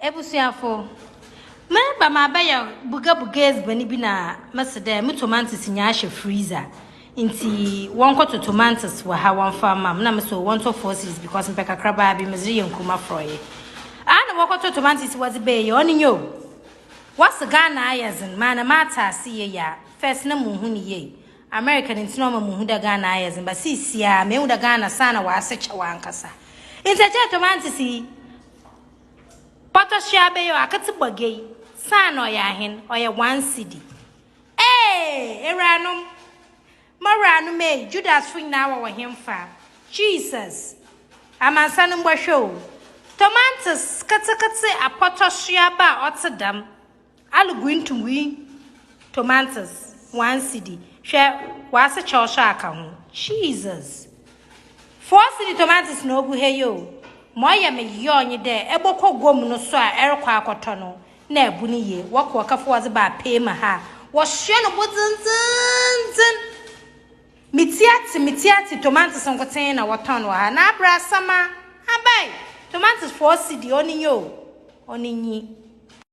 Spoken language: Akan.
Ebusuafo, mereba mabɛyɛ bugabuga edziban bi na mese dɛ mo tomantos nyinaa hyɛ freezer nti wɔnkɔtɔ tomantos wɔ ha wɔmfa mma me na mese wɔntɔ 4 cedis because mpɛ kakrabaa bi medze reyɛ nkruma frɔye. Aha na wɔkɔtɔ tomantos wɔdze bae yi, ɔno nye o. Wɔse Ghana ayɛ dzen, maa na matse ase yie a, first na munnhu no yie. America no ntsi na ɔma muhu dɛ Ghana ayɛ dzen, but seisiaa mehu dɛ Ghana san na wɔase kyɛw ankasa. Ntsi ɛkyɛɛ tomantos yi, pɔtɔhwea bɛyɛ o, aketse bɔge yi, san na ɔyɛ ahen? Ɔyɛ 1 cedi. Ee, ewuranom, mawuranom ei, Judasfo nyinaa wɔwɔ hemfa? Jesus! Amansa no mbɔhwɛ o. Tomantos ketseketse apɔtɔhwea ba a ɔtse dɛm, aluguintugui tomantos, 1 cedi. Hwɛ, wɔase kyɛw so aka ho. Jesus! 4 cedi tomantos na ogu ha yi o. Ma ɔyɛ me yaw nye dɛ ebɔkɔ guam no so a ɛrekɔ akɔtɔ no, na ɛbu no yie. Wɔkɔ wɔkɛfo wɔdze ba apee mu ha a, wɔsoa no bo dzendzenndzen. Meti ate, meti ate, tomantos nkotsee na wɔtɔn wɔ ha. Na abrasama, abae, tomantos 4 cedi, ɔno nye o. Ɔno nyi.